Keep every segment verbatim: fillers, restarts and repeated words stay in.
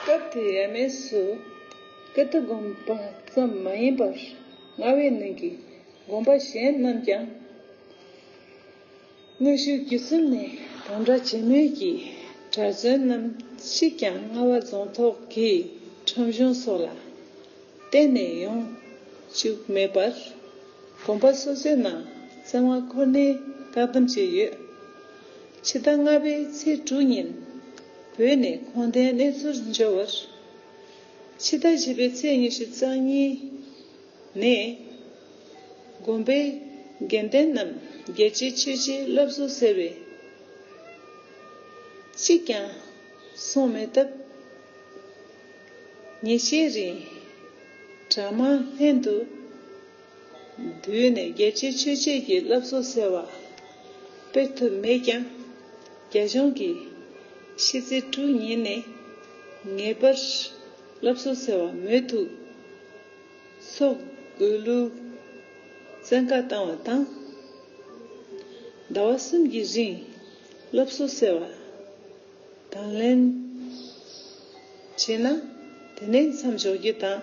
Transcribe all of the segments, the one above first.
སྐབས་དེར་ཡབ་མེས་སུ་ཀིརྟི་དགོན་པ་ཙམ་མ་ཡིན་པར་རྔ་བའི་ནང་གི་དགོན་པ་གཞན་རྣམས་ཀྱང་དངོས་ཤུགས་བརྒྱུད་གསུམ་ནས་དམ་དྲག་ཇི་མོས་ཀྱི་གྲྭ་བཙུན་རྣམས་གཅིག་ཀྱང་རྔ་བ་རྫོང་ཐོག་གི་ཁྲོམ་གཞུང་སོགས་ལ་གཏན་ནས་ཡོང་བཅུག་མེད་པར། དགོན་པ་སོ་སོའི་ནང་བཙན་དབང་ཁོ་ནའི་བཀག་སྡོམ་བྱས་ཡོད། ཕྱི་ཟླ་ལྔ་པའི་ཚེས་དྲུག་ཉིན་བོད་ནས་ཁུངས་ལྡན་གནས་ཚུལ་འབྱོར་བར། ཕྱི་ཟླ་བཞི་པའི་ཚེས་ཉི་ཤུ་རྩ་གཉིས་ནས་དགོན་པའི་དགེ་འདུན་རྣམས་རྒྱལ་གཅེས་ཆོས་གཅེས་སློབ་གསོ་ཟེར་བའི་གཅིག་ཀྱང་སོང་མེད་སྟབས། ཉིན་ཤས་རིང་གྲྭ་མང་ལྷན་དུ་འདུས་ནས་རྒྱལ་གཅེས་ཆོས་གཅེས་ཀྱི་སློབ་གསོ་ཟེར་བ་སྤེལ་ཐུབ་མེད་ཀྱང་། རྒྱ་གཞུང་གིས་ཕྱི་ཚེས་དྲུག་ཉིན་ནས་ངེས་པར་སློབ་གསོ་ཟེར་བ་མུ་མཐུད་འཚོགས་དགོས་ལུགས་བཙན་བཀའ་བཏང་བ་དང་། ཟླ་བ་གསུམ་གྱི་རིང་སློབ་གསོ་ཟེར་བ་དང་ལེན་བྱས་ན་དེ་ནས་མཚམས་འཇོག་རྒྱུ་དང་།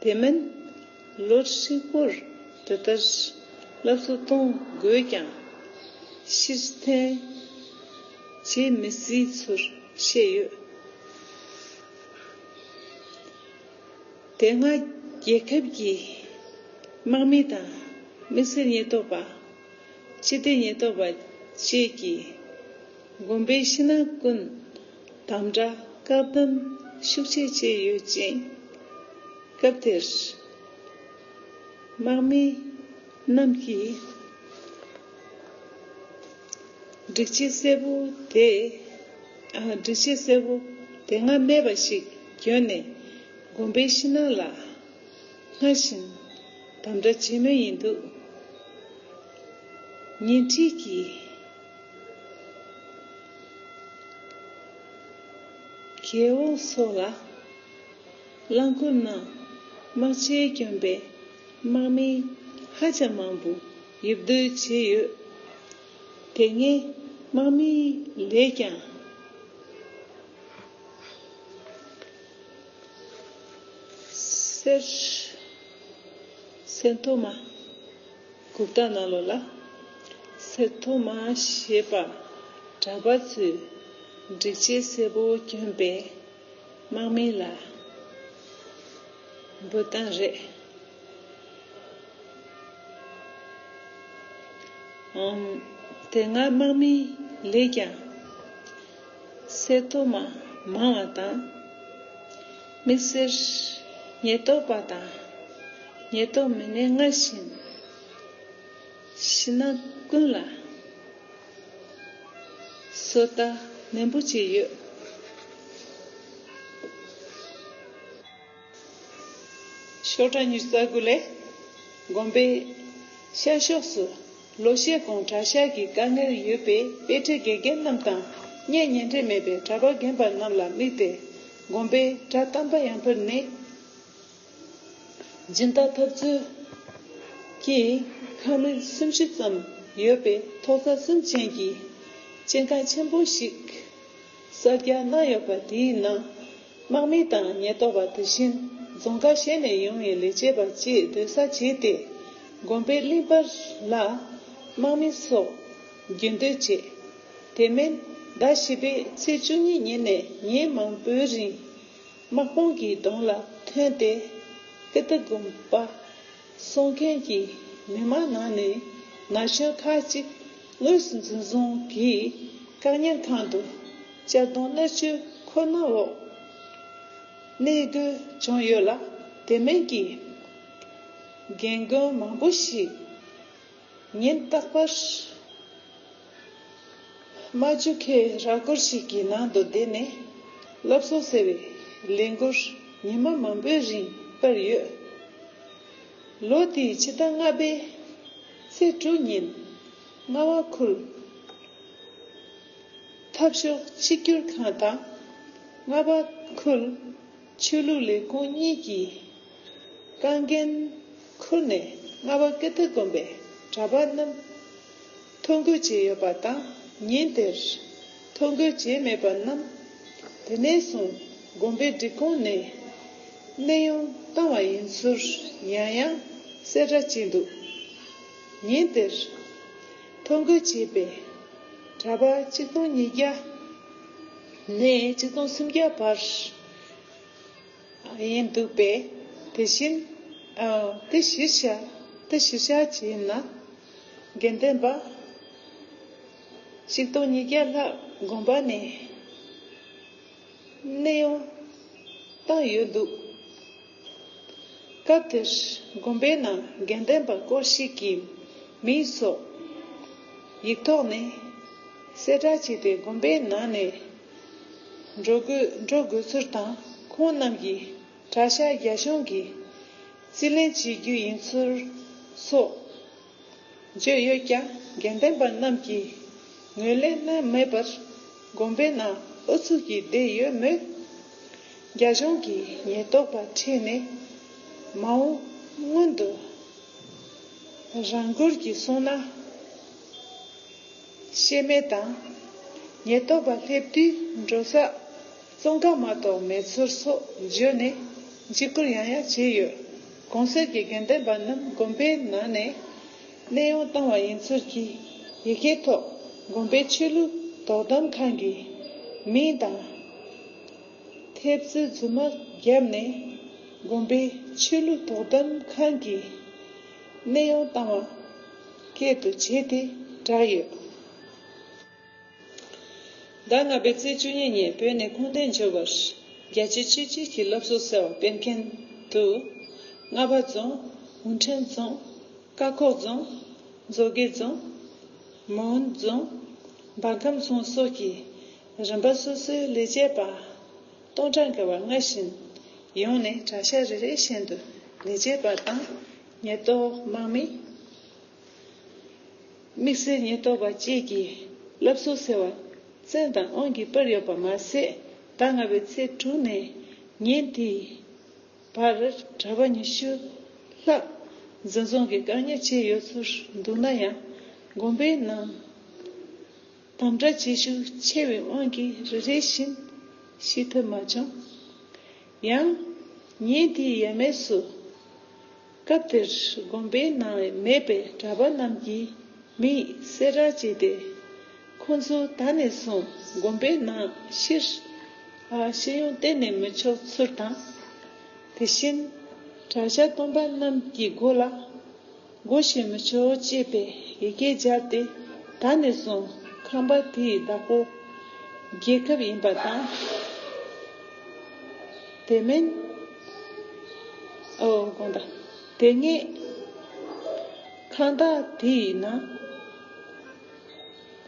དེ་མིན་ལོ་ཧྲིལ་པོར་དེ་ལྟར་སློབ་གསོ་གཏོང་དགོས་ཀྱང་ཕྱིར་འཐེན་བྱེད་མི་སྲིད་ཚུལ་བཤད་ཡོད། དེ་སྔ་རྒྱལ་ཁབ་ཀྱི་དམག་མི་དང་དམིགས་བསལ་ཉེན་རྟོག་པ། སྤྱི་བདེ་ཉེན་རྟོག་པ་བཅས་ཀྱིས་དགོན་པའི་ཕྱི་ནང་ཀུན་དམ་དྲག་བཀག་སྡོམ་ཤུགས་ཆེ་བྱས་ཡོད་ཅིང་། སྐབས་དེར་དམག་མི་རྣམས་ཀྱིས་སྒྲིག་ཆས་གསལ་པོ་དེ། ཨ། སྒྲིག་ཆས་གསལ་པོ་དེ་སྔ་མེད་པ་ཞིག་གྱོན་ནས་དགོན་པའི་ཕྱི་ནང་ལ་སྔར་བཞིན་དམ་དྲག་བྱེད་མུས་ཡིན་འདུག། ཉེ་འཁྲིས་ཀྱི་རྒེད་འོག་སོགས་ལ་རླངས་འཁོར་ནང་དམག་ཆས་གྱོན་པའི་དམག་མི་ཧ་ཅང་མང་པོ་ཡོད་བསྡད་བྱས་ཡོད། དེ་སྔའི་དམག་མིའི་ལས་ཀྱང་སེར་སེར་ཐོ་མ་གུཔྟ་ནང་ལོགས་ལ་སེར་ཐོ་མ་ཞེས་པ་གྲྭ་པ་ཚོས་སྒྲིག་ཆས་སེར་པོ་གྱོན་པའི་དམག་མི་ལ་འབོད་སྟངས་རེད། ཨམ། དེ་སྔ་དམག་མིའི་ལས་ཀྱང་སེར་ཐོ་མ་མང་བ་དང་། དམིགས་བསལ་ཉེན་རྟོག་པ་དང་ཉེན་རྟོག་མི་སྣས་སྔར་བཞིན་ཕྱི་ནང་ཀུན་ལ་སོ་ལྟ་ནན་པོ་བྱས་ཡོད། ཤོག་གྲངས་ཉི་ཤུ་རྩ་དགུ་ལས། དགོན་པའི་ཤར་ཕྱོགས་སུ་ལོ་ཤས་གོང་གྲྭ་ཤག་གི་དཀའ་ངལ་ཡོད་པའི་དཔེ་ཁྲིད་དགེ་རྒན་རྣམས་དང་གཉེན་ཉེ་འབྲེལ་མེད་པའི་གྲྭ་པ་རྒན་པ་རྣམས་ལ་དམིགས་ཏེ་དགོན་པའི་གྲྭ་དམ་པ་ཡང་ཕུར་ནས་སྦྱིན་བདག་འཐབ་རྩོད་ཀྱིས་ཁང་མིག་སུམ་ཅུ་ཙམ་ཡོད་པའི་ཐོག་ས་གསུམ་ཅན་གྱི་སྤྱན་ཁང་ཆེན་པོ་ཞིག་གསར་རྒྱག་གནང་ཡོད་པ་དེའི་ནང་། དམག་མི་དང་ཉེན་རྟོག་པ་དེ་བཞིན་རྫོང་ཁག་གཞན་ནས་ཡོང་བའི་ལས་བྱེད་པ་བཅས་སྡོད་ས་བྱས་ཏེ། དགོན་པའི་གླིང་བར་ལ་དམག་མི་སོགས་རྒྱུན་སྡོད་བྱས། དེ་མིན་ཟླ་བཞི་པའི་ཚེས་བཅུ་གཉིས་ཉིན་ནས་ཉིན་མང་པོའི་རིང་དམག་དཔུང་གི་གདོང་ལ་ཐོན་ཏེ། ཀིརྟི་དགོན་པ་སྲུང་མཁན་གྱི་མི་མང་ནང་ནས་ན་གཞོན་ཁག་ཅིག་དངོས་སུ་འཛིན་བཟུང་གིས་བཀག་ཉར་ཁང་དུ་གཅར་རྡུང་མནར་གཅོད་ཁོ་ན་འོག་གནས་དགོས་བྱུང་ཡོད་ལ། དེ་མིན་གྱི་རྒན་རྒོན་མང་པོ་ཞིག་ཉིན་རྟག་པར་རྨ་ཆུ་ཁའི་ར་སྐོར་ཞིག་གི་ནང་དུ་བསྡད་ནས་སློབ་གསོ་ཟེར་བའི་ལས་འགུལ་ཉི་མ་མང་པོའི་རིང་སྤེལ་ཡོད། ལོ་དེའི་ཕྱི་ཟླ་ལྔ་པའི་ཚེས་དྲུག་ཉིན་རྔ་བ་ཁུལ་འཐབ་ཕྱོགས་གཅིག་གྱུར་ཁང་དང་རྔ་བ་ཁུལ་ཆོས་ལུགས་ལས་ཁུངས་གཉིས་ཀྱིས་དཀའ་རྒན་ཁུལ་ནས་རྔ་བ་ཀིརྟི་དགོན་པའི་གྲྭ་པ་རྣམས་ཐོ་འགོད་བྱས་ཡོད་པ་དང་། ཉིན་དེར་ཐོ་འགོད་བྱས་མེད་པ་རྣམས་དེ་ནས་བཟུང་ དགོན་པའི་སྒྲིག་ཁོངས་ནས་གནས་དབྱུང་བཏང་བ་ཡིན་ཚུལ་ཡང་ཡང་གསལ་བསྒྲགས་བྱས་འདུག་ཉིན་དེར་ཐོ་འགོད་བྱས་པའི་གྲྭ་པ་ཆིག་སྟོང་ཉིས་བརྒྱ་ནས་ཆིག་སྟོང་སུམ་བརྒྱ་བར་ཡིན་འདུག་པས། དེ་བཞིན་ཨ་དེ་གཞིར་བཞག་དེ་གཞིར་བཞག་བྱས་ན། དགེ་འདུན་པ་ཆིག་སྟོང་ཉིས་བརྒྱ་ལྷག་དགོན་པ་ནས་གནས་དབྱུང་བཏང་ཡོད་འདུག་སྐབས་དེར་དགོན་པའི་ནང་དགེ་འདུན་པ་སྐོར་ཞིག་གི་མིང་སོགས་ཡིག་ཐོག་ནས་གསལ་བསྒྲགས་བྱས་ཏེ། དགོན་པའི་ནང་ནས་འགྲོ་དགོས་འགྲོ་དགོས་ཚུལ་དང་། ཁོང་རྣམས་ཀྱིས་གྲྭ་ཤག་རྒྱ་གཞུང་གིས་རྩིས་ལེན་བྱེད་རྒྱུ་ཡིན་ཚུལ་སོགས་བརྗོད་ཡོད་ཀྱང་། དགེ་འདུན་པ་རྣམས་ཀྱིས་ངོས་ལེན་གནང་མེད་པར། དགོན་པའི་ནང་ཨུ་ཚུགས་ཀྱིས་བསྡད་ཡོད་མོད། རྒྱ་གཞུང་གིས་ཉེན་རྟོག་པ་ཁྲིད་ནས་མ་འོངས་སྔོན་དུ་རང་འགུལ་གྱིས་སོང་ན། ཤེས་མེད་དང་། ཉེན་རྟོག་པ་སླེབས་དུས་འགྲོ་ས་བཙོན་ཁང་མ་གཏོགས་མེད་ཚུལ་སོགས་བརྗོད་ནས་འཇིགས་སྐུལ་ཡང་ཡང་བྱས་ཡོད། གོང་གསལ་གྱི་དགེ་འདུན་པ་རྣམས་དགོན་པའི་ནང་ནས་གནས་དབྱུང་བཏང་བ་ཡིན་ཚུལ་གྱི་ཡི་གེ་ཐོག་དགོན་པའི་ཆོས་ལུགས་དོ་དམ་ཁང་གི་མིང་དང་། ཐེབས་རྩ་རྫུན་མ་བརྒྱབ་ནས་དགོན་པའི་ཆོས་ལུགས་དོ་དམ་ཁང་གིས་གནས་དབྱུང་བཏང་བ་སྐད་དུ་བྱས་ཏེ་བསྒྲགས་ཡོད། ཟླ་ལྔ་པའི་ཚེས་བཅུ་གཉིས་ཉིན་བོད་ནས་ཁུངས་ལྡན་འབྱོར་བར། རྒྱལ་སྤྱིའི་ཆོས་བརྒྱུད་ཀྱི་སློབ་གསོ་ཟེར་བ་སྤེལ་མཁན་དུ། རྔ་བ་རྫོང་། ཝུན་ཁྲེན་རྫོང་། ཀ་ཁོག་རྫོང་། མཛོ་དགེ་རྫོང་། མོན་རྫོང་། འབར་ཁམས་རྫོང་སོགས་ཀྱི་རིམ་པ་སོ་སོའི་ལས་བྱེད་པ་སྟོང་ཕྲག་བརྒལ་བ་སྔར་བཞིན་ཡོང་ནས་གྲྭ་ཤག་རེ་རེ་བཞིན་དུ་ལས་བྱེད་པ་དང་ཉེན་རྟོག་དམག་མི། དམིགས་བསལ་ཉེན་རྟོག་པ་བཅས་ཀྱིས་སློབ་གསོ་ཟེར་བ་བཙན་དང་དབང་གིས་སྤེལ་ཡོད་པ་མ་ཟད། ཟླ་ལྔ་པའི་ཚེས་དྲུག་ནས་ཉིན་དེའི་བར་གྲྭ་པ་ཉི་ཤུ་ལྷག་འཛིན་བཟུང་གིས་བཀག་ཉར་བྱས་ཡོད་ཚུལ་འདུག་ན་ཡང་། དགོན་པའི་ནང་དམ་དྲག་བྱེད་ཤུགས་ཆེ་བའི་དབང་གིས་རེ་རེ་བཞིན་ཤེས་ཐུབ་མ་བྱུང་། ཡང་ཉིན་དེའི་ཡས་མས་སུ། སྐབས་དེར་དགོན་པའི་ནང་མེད་པའི་གྲྭ་པ་རྣམས་ཀྱི་མིང་གསལ་བསྒྲགས་བྱས་ཏེ། ཁོང་ཚོ་ད་ནས་བཟུང་དགོན་པའི་ནང་ཕྱིར་ཨ་ཕྱིར་ཡོང་གཏན་ནས་མི་ཆོག་ཚུལ་དང་། དེ་བཞིན་གྲྭ་ཤག་སྟོང་པ་རྣམས་ཀྱི་མགོ་ལ་སྒོ་ཕྱེ་མི་ཆོག་ཅེས་པའི་ཡི་གེ་སྦྱར་ཏེ། ད་ནས་བཟུང་ཁང་པ་དེའི་བདག་པོ་རྒྱལ་ཁབ་ཡིན་པ་དང་། དེ་མིན། ཨོ། དགོངས་དག་དེ་སྔའི་ཁང་བདག་དེའི་ནང་།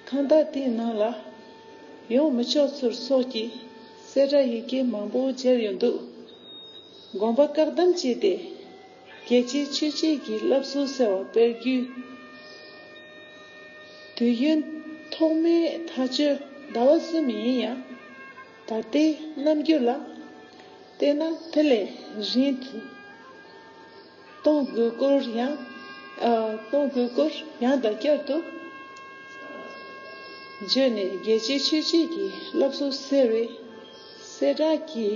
ཁང་བདག་དེའི་ནང་ལ་ཡོང་མི་ཆོག་ཚུལ་སོགས་ཀྱི་གསལ་བསྒྲགས་ཡི་གེ་མང་པོ་སྦྱར་ཡོད་འདུག་དགོན་པ་བཀག་སྡོམ་བྱས་ཏེ། རྒྱལ་སྤྱིའི་ཆོས་བརྒྱུད་ཀྱི་སློབ་གསོ་ཟེར་བ་སྤེལ་རྒྱུའི་དུས་ཡུན་ཐོག་མའི་ཐག་གཅོད་ཟླ་བ་གསུམ་ཡིན་ཡང་། ད་ལྟའི་རྣམ་འགྱུར་ལ་བལྟས་ན་དེ་ལས་རིང་དུ་གཏོང་དགོས་སྐོར་ཡང་། ཨ། གཏོང་དགོས་སྐོར་ཡང་དང་བསྐྱར་དུ་བརྗོད་ནས། རྒྱལ་སྤྱིའི་ཆོས་བརྒྱུད་ཀྱི་སློབ་གསོ་ཟེར་བའི་གསལ་བསྒྲགས་ཀྱི་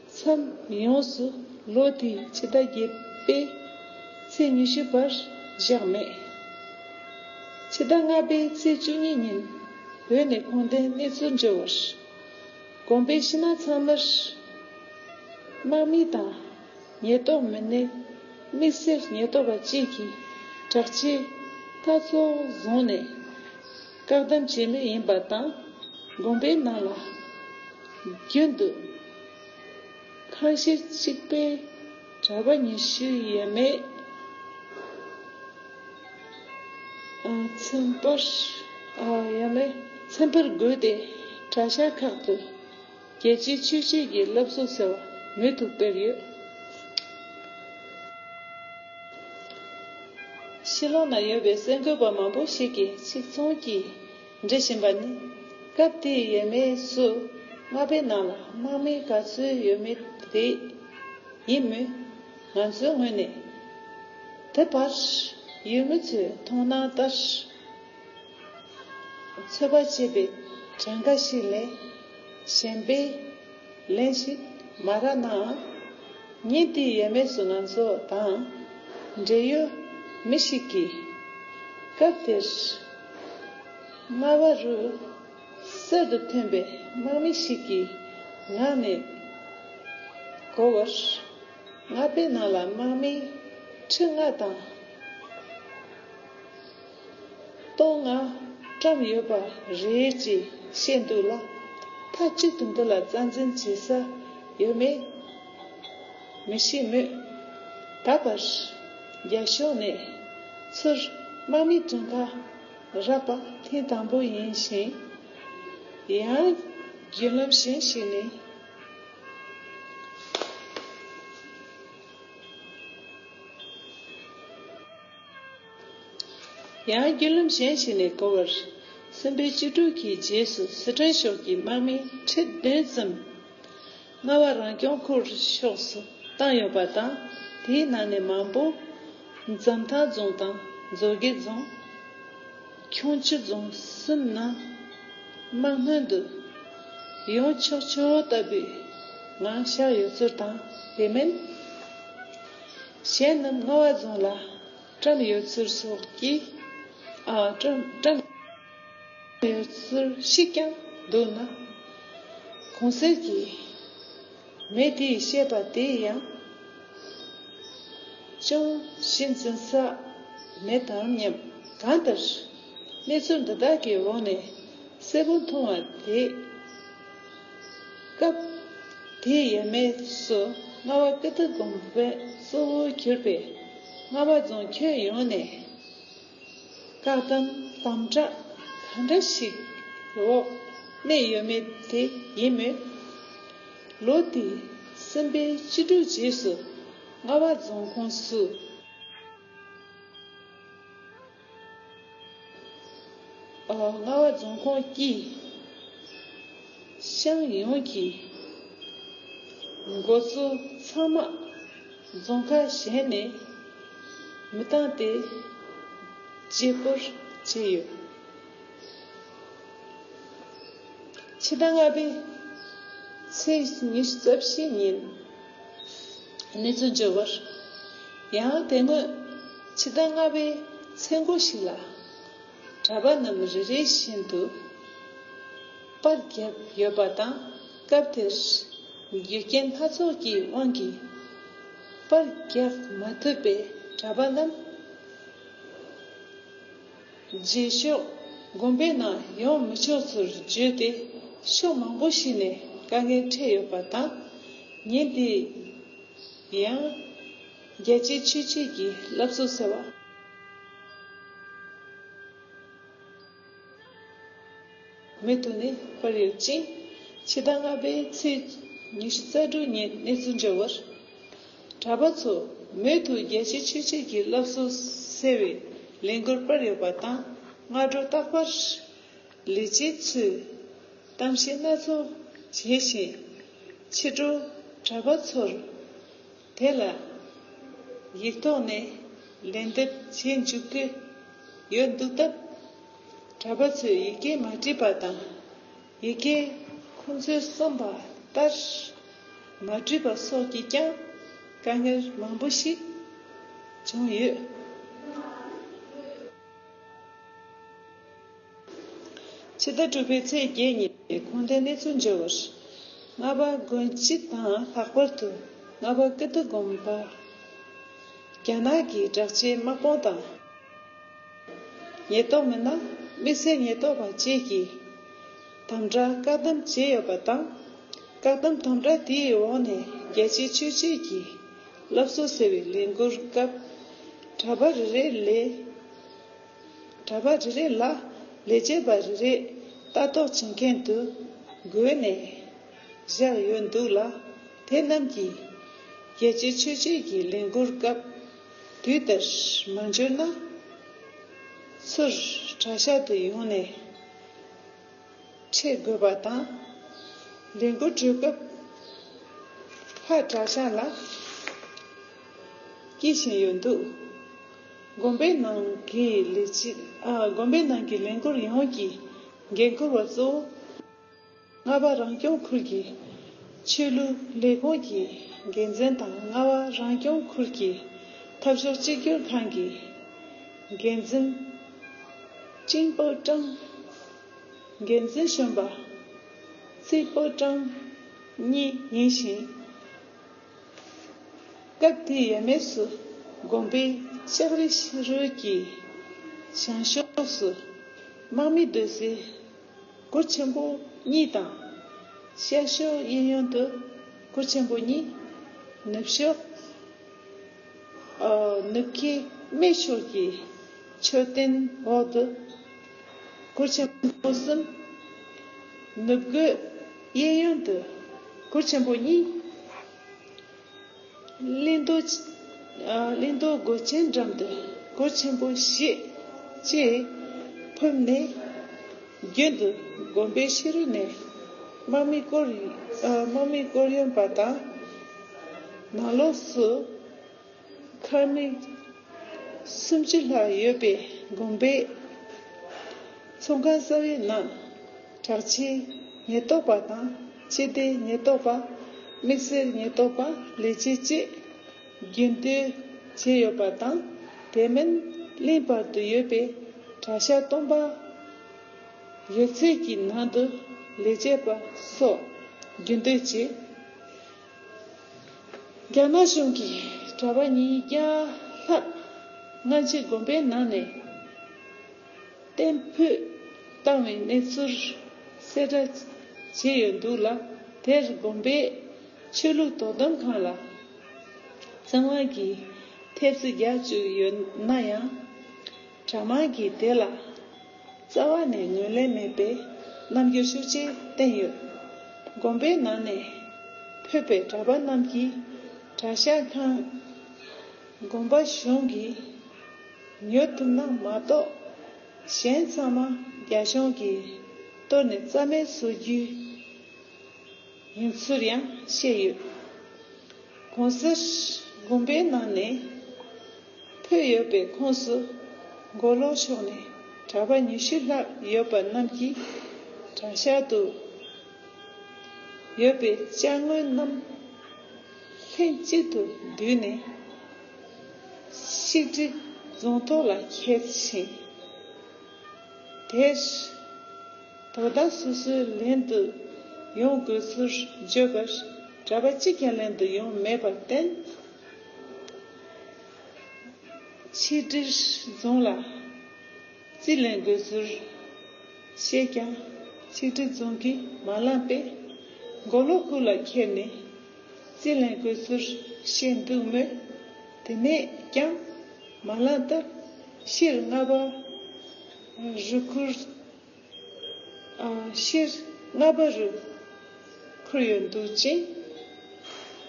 མཚམས་ཡོངས་སུ་ལོ་དེའི་ཕྱི་ཟླ་བརྒྱད་པའི་ཚེས་ཉི་ཤུ་བར་བཞག་མེད། ཕྱི་ཟླ་ལྔ་པའི་ཚེས་བཅུ་གཉིས་ཉིན་བོད་ནས་ཁུངས་ལྡན་གནས་ཚུལ་འབྱོར་བར། དགོན་པའི་ཕྱི་ནང་ཚང་མར་དམག་མི་དང་ཉེན་རྟོག་མི་སྣས་དམིགས་བསལ་ཉེན་རྟོག་པ་བཅས་ཀྱི་དྲག་ཆས་སྣ་ཚོགས་བཟུང་ནས་བཀག་སྡོམ་བྱེད་མུས་ཡིན་པ་དང་། དགོན་པའི་ནང་ལ་རྒྱུན་དུ་ཁང་ཤས་གཅིག་པའི་གྲྭ་པ་ཉི་ཤུ་ཡས་མས་ཚན་པར། ཡས་མས་ཚན་པར་བགོས་ཏེ། གྲྭ་ཤག་ཁག་ཏུ་རྒྱལ་སྤྱིའི་ཆོས་བརྒྱུད་ཀྱི་སློབ་གསོ་ཟེར་བ་མུ་མཐུད་སྤེལ་ཡོད། ཕྱི་ལོགས་ན་ཡོད་པའི་གསར་འགོད་པ་མང་པོ་ཞིག་གིས་ཆིག་ཚང་གིས་འདྲི་བཞིན་པ་ནི། སྐབས་དེའི་ཡས་མས་སུ་རྔ་པའི་ནང་ལ་དམག་མི་ག་ཚོད་ཡོད་མེད་དེ་ཡིན་མོད། ང་ཚོའི་ངོས་ནས་དེ་བར་ཡུལ་མི་ཚོའི་མཐོང་སྣང་ལྟར། ཚོད་དཔག་བྱས་པའི་གྲངས་ཀ་ཞིག་ལས་གཞན་པའི་ ལན་ཞིག་མ་རག་ནའང་། ཉིན་དེའི་ཡས་མས་སུ་ང་ཚོ་དང་འབྲེལ་ཡོད་མི་ཞིག་གིས། སྐབས་དེར་རྔ་བ་རུ་གསར་དུ་ཐོན་པའི་དམག་མི་ཞིག་གི་ངག་ནས་གོ་བར། རྔ་པའི་ནང་ལ་དམག་མི་ཁྲི་ལྔ་དང་། སྟོང་ལྔ་བཀྲམ་ཡོད་པ་རེད་ཅེས་བཤད་འདུག་ལ། མཐའ་གཅིག་ཏུ་འདི་ལ་རྩ་འཛིན་བྱེད་ས་ཡོད་མེད་མི་ཤེས་མོད། ད་བར་རྒྱ་ཕྱོགས་ནས་ཚུར་དམག་མི་གྲངས་ཀ་རག་པ་ཐེངས་དང་པོ་ཡིན་ཞིང་། ཡང་བརྒྱུད་ལམ་གཞན་ཞིག་ནས། ཡང་བརྒྱུད་ལམ་གཞན་ཞིག་ནས་གོ་བར། སེམས་དཔའི་བཅུ་དྲུག་གི་རྗེས་སུ་སི་ཁྲོན་ཕྱོགས་ཀྱི་དམག་མི་ཁྲི་བདུན་ཙམ་རྔ་བ་རང་སྐྱོང་ཁུལ་ཕྱོགས་སུ་བཏང་ཡོད་པ་དང་། དེའི་ནང་ནས་མང་པོ་འཛམ་ཐང་རྫོང་དང་མཛོད་དགེ་རྫོང་། ཁྱུང་མཆུ་རྫོང་གསུམ་ནང་དམག་སྣོན་དུ་ཡོང་ཆོག་ཆོག་ལྟ་བུའི་ངང་བཞག་ཡོད་ཚུལ་དང་། དེ་མིན་གཞན་རྣམས་རྔ་བ་རྫོང་ལ་བཀྲམ་ཡོད་ཚུལ་སོགས་ཀྱི། ཨ། བཀྲམ་བཀྲམ་ཡོད་ཚུལ་ཞིག་ཀྱང་འདུག་ན། གོང་གསལ་གྱི་མི་དེས་བཤད་པ་དེ་ཡང་ཅུང་གཞི་འཛིན་ས་མེད་དམ་སྙམ། གང་ལྟར་གནས་ཚུལ་འདི་དག་གི་འོག་ནས་གསལ་པོ་མཐོང་བ་དེ། སྐབས་དེའི་ཡས་མས་སུ་རྔ་བ་ཀིརྟི་དགོན་པའི་གཙོ་བོར་གྱུར་པའི་རྔ་བ་རྫོང་ཁྱོན་ཡོངས་ནས། བཀག་སྡོམ་དམ་དྲག་གང་འདྲ་ཞིག་འོག་གནས་ཡོད་མེད་དེ་ཡིན་མོད། ལོ་དེའི་སེམས་དཔའི་བཅུ་དྲུག་རྗེས་སུ་རྔ་བ་རྫོང་ཁོངས་སུ། ཨ། རྔ་བ་རྫོང་ཁོངས་ཀྱི་ཤང་ཡོངས་ཀྱི་འགོ་གཙོ་ཚང་མ་རྫོང་ཁག་གཞན་ནས་མི་བཏང་སྟེ་བརྗེ་སྤོར་བྱས་ཡོད། ཕྱི་ཟླ་ལྔ་པའི་ཚེས་ཉི་ཤུ་རྩ་བཞི་ཉིན་གནས་ཚུལ་འབྱོར་བར། ཡང་དེ་སྔོན་ཕྱི་ཟླ་ལྔ་པའི་མཚན་འགོ་ཞིག་ལ་གྲྭ་པ་རྣམས་རེ་རེ་བཞིན་དུ་པར་བརྒྱབ་ཡོད་པ་དང་། སྐབས་དེར་རྒྱུ་རྐྱེན་སྣ་ཚོགས་ཀྱི་དབང་གིས་པར་རྒྱག་མ་ཐུབ་པའི་གྲྭ་པ་རྣམས། རྗེས་ཕྱོགས་དགོན་པའི་ནང་ཡོང་མི་ཆོག་ཚུལ་བརྗོད་དེ། ཕྱོགས་མང་པོ་ཞིག་ནས་དཀའ་ངལ་འཕྲད་ཡོད་པ་དང་། ཉིན་དེ་ཡང་རྒྱལ་གཅེས་ཆོས་གཅེས་ཀྱི་བསླབ་གསོ་ཟེར་བ། མུ་མཐུད་ནས་སྤར་ཡོད་ཅིང་། ཕྱི་ཟླ་ལྔ་པའི་ཚེས་ཉི་ཤུ་རྩ་དྲུག་ཉིན་གནས་ཚུལ་འབྱོར་བར། གྲྭ་པ་ཚོ་མུ་མཐུད་རྒྱལ་གཅེས་ཆོས་གཅེས་ཀྱི་བསླབ་གསོ་ཟེར་བའི་ལས་འགུལ་སྤར་ཡོད་པ་དང་། སྔ་དྲོ་རྟག་པར་ལས་བྱེད་ཚོས་གཏམ་བཤད་སྣ་ཚོགས་བྱས་ཤིང་། ཕྱི་དྲོ་གྲྭ་པ་ཚོར་དེ་ལ་ཡིག་ཐོག་ནས་ལན་འདེབས་བྱེད་འཇུག་གི་ཡོད་འདུག་སྟབས། གྲྭ་པ་ཚོས་ཡི་གེ་མ་བྲིས་པ་དང་། ཡི་གེ་ཁོང་ཚོས་གསུངས་པ་ལྟར་མ་བྲིས་པ་སོགས་ཀྱིས་ཀྱང་དཀའ་ངལ་མང་པོ་ཞིག་བྱུང་ཡོད། ཕྱི་ཟླ་དྲུག་པའི་ཚེས་བརྒྱད་ཉིན་གུང་སྟེ་གནས་ཚུལ་འབྱོར་བར། རྔ་བ་དགོན་སྤྱི་དང་ལྷག་པར་དུ་རྔ་བ་ཀིརྟི་དགོན་པ། རྒྱ་ནག་གི་དྲག་ཆས་དམག་དཔུང་དང་། ཉེན་རྟོག་མི་སྣ། དམིགས་བསལ་ཉེན་རྟོག་པ་བཅས་ཀྱིས་དམ་དྲག་བཀག་སྡོམ་བྱས་ཡོད་པ་དང་། བཀག་སྡོམ་དམ་དྲག་དེའི་འོག་ནས་རྒྱལ་གཅེས་ཆོས་གཅེས་ཀྱི་སློབ་གསོ་ཟེར་བའི་ལས་འགུལ་སྐབས། གྲྭ་པ་རེ་རེ་ལས། གྲྭ་པ་རེ་རེ་ལ་ལས་བྱེད་པ་རེ་རེ་ལྟ་རྟོག་བྱེད་མཁན་དུ་བགོས་ནས་བཞག་ཡོད་འདུག་ལ། དེ་རྣམས་ཀྱིས་རྒྱལ་གཅེས་ཆོས་གཅེས་ཀྱི་ལས་འགུལ་སྐབས་དུས་ལྟར་མ་འབྱོར་ན། ཚུར་གྲྭ་ཤག་ཏུ་ཡོང་ནས་འཕྲད་དགོས་པ་དང་། ལས་འགུལ་གྲོལ་སྐབས་ཕར་གྲྭ་ཤག་ལ་སྐྱེལ་བཞིན་ཡོད་འདུག་དགོན་པའི་ནང་གི་ལས་བྱེད། ཨ། དགོན་པའི་ནང་གི་ལས་འགུལ་ཡོངས་ཀྱི་འགན་འཁུར་བ་གཙོ་བོ། རྔ་བ་རང་སྐྱོང་ཁུལ་གྱི་ ཆོས་ལུགས་ལས་ཁུངས་ཀྱི་འགན་འཛིན་དང་རྔ་བ་རང་སྐྱོང་ཁུལ་གྱི་འཐབ་ཕྱོགས་གཅིག་གྱུར་ཁང་གི་འགན་འཛིན་ཅིང་པོ་ཀྲང་། འགན་འཛིན་གཞོན་པ་ཚེ་པོ་ཀྲང་གཉིས་ཡིན་ཞིང་། སྐབས་དེའི་ཡས་མས་སུ་དགོན་པའི་ལྕགས་རི་ཕྱི་རོལ་གྱི་བྱང་ཕྱོགས་སུ་དམག་མི་སྡོད་སའི་གུར་ཆེན་པོ་གཉིས་དང་། ཤར་ཕྱོགས་གཡས་གཡོན་དུ་གུར་ཆེན་པོ་གཉིས། ནུབ་ཕྱོགས། ཨ། ནུབ་ཁའི་སྨད་ཕྱོགས་ཀྱི་མཆོད་རྟེན་འོག་ཏུ་གུར་ཆེན་པོ་གསུམ། ནུབ་སྒོས་གཡས་གཡོན་དུ་གུར་ཆེན་པོ་གཉིས། གླིང་རྡོ། ཨ། གླིང་རྡོ་སྒོ་ཆེན་འགྲམ་དུ་གུར་ཆེན་པོ་བཞི་བཅས་ཕུབ་ནས། རྒྱུན་དུ་དགོན་པའི་ཕྱི་རོལ་ནས་དམག་མི་བསྐོར། ཨ། དམག་མི་བསྐོར་ཡོང་པ་དང་། ནང་ལོགས་སུ་མཁར་མིག་སུམ་ཅུ་ལྷག་ཡོད་པའི་དགོན་པའི་ཚོང་ཁང་གསར་བའི་ནང་། དྲག་ཆས་ཉེན་རྟོག་པ་དང་སྤྱི་བདེ་ཉེན་རྟོག་པ། དམིགས་བསལ་ཉེན་རྟོག་པ་ལས་བྱེད་བཅས་རྒྱུན་སྡོད་བྱས་ཡོད་པ་དང་། དེ་མིན་གླིང་བར་དུ་ཡོད་པའི་གྲྭ་ཤག་སྟོང་པ་ཡོད་ཚད་ཀྱི་ནང་དུ་ལས་བྱེད་པ་སོགས་རྒྱུན་སྡོད་བྱས། རྒྱ་ནག་གཞུང་གིས་གྲྭ་པ་ཉིས་བརྒྱ་ལྷག་སྔ་ཕྱི་དགོན་པའི་ནང་ནས་གཏན་ཕབ་བཏང་བའི་གནས་ཚུལ་གསལ་བསྒྲགས་བྱས་ཡོད་འདུག་ལ། དེར་དགོན་པའི་ཆོས་ལུགས་དོ་དམ་ཁང་ལ་བཙན་དབང་གིས་ཐེབས་རྩིས་རྒྱག་བཅུག་ཡོད་ན་ཡང་། གྲྭ་དམངས་ཀྱིས་དེ་ལ་རྩ་བ་ནས་ངོས་ལེན་མེད་པའི་རྣམ་འགྱུར་ཤུགས་ཆེ་བསྟན་ཡོད། དགོན་པའི་ནང་ནས་ཕུད་པའི་གྲྭ་པ་རྣམས་ཀྱིས་གྲྭ་ཤག་ཁང་དགོན་པ་གཞུང་གིས་ཉོ་ཐུབ་ན་མ་གཏོགས། གཞན་ཚང་མ་རྒྱ་གཞུང་གིས་གཏོར་ནས་རྩ་མེད་བཟོ་རྒྱུ་ཡིན་ཚུལ་ཡང་བཤད་ཡོད། གོང་གསལ་དགོན་པའི་ནང་ནས་ཕུད་ཡོད་པའི་ཁོངས་སུ། མགོ་ལོག་ཕྱོགས་ནས་གྲྭ་པ་ཉི་ཤུ་ལྷག་ཡོད་པ་རྣམས་ཀྱིས་གྲྭ་ཤག་ཏུ་ཡོད་པའི་ཅ་དངོས་རྣམས་ལྷན་གཅིག་ཏུ་བསྡུས་ནས་ཤིག་དྲི་རྫོང་ཐོག་ལ་ཁྱེར་ཞིང་། དེར་དོ་བདག་སོ་སོའི་ལེན་དུ་ཡོང་དགོས་ཚུལ་བརྗོད་པར། གྲྭ་པ་གཅིག་ཀྱང་ལེན་དུ་ཡོང་མེད་པར་བརྟེན། ཤིག་དྲི་རྫོང་ལ་རྩིས་ལེན་དགོས་ཚུལ་བཤད་ཀྱང་། ཤིག་དྲི་རྫོང་གིས་མ་བླངས་པས། མགོ་ལོག་ཁུལ་ལ་ཁྱེར་ནས་རྩིས་ལེན་དགོས་ཚུལ་བཤད་འདུག་མོད། དེ་ནས་ཀྱང་མ་བླངས་སྟབས། ཤེར་ལྔ་པ་རུ་ཁུར། ཨ། ཤེར་ལྔ་པ་རུ་ཁུར་ཡོད་འདུག་ཅིང་།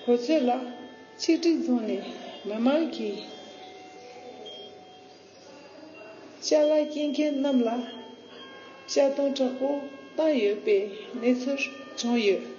གོ་ཚོད་ལ་ཤིག་དྲི་རྫོང་ནས་མི་མང་གིས་ཅ་ལག་སྐྱེལ་མཁན་རྣམས་ལ་ཅ་དང་དྲག་པོ་བཏང་ཡོད་པའི་གནས་ཚུལ་བྱུང་ཡོད།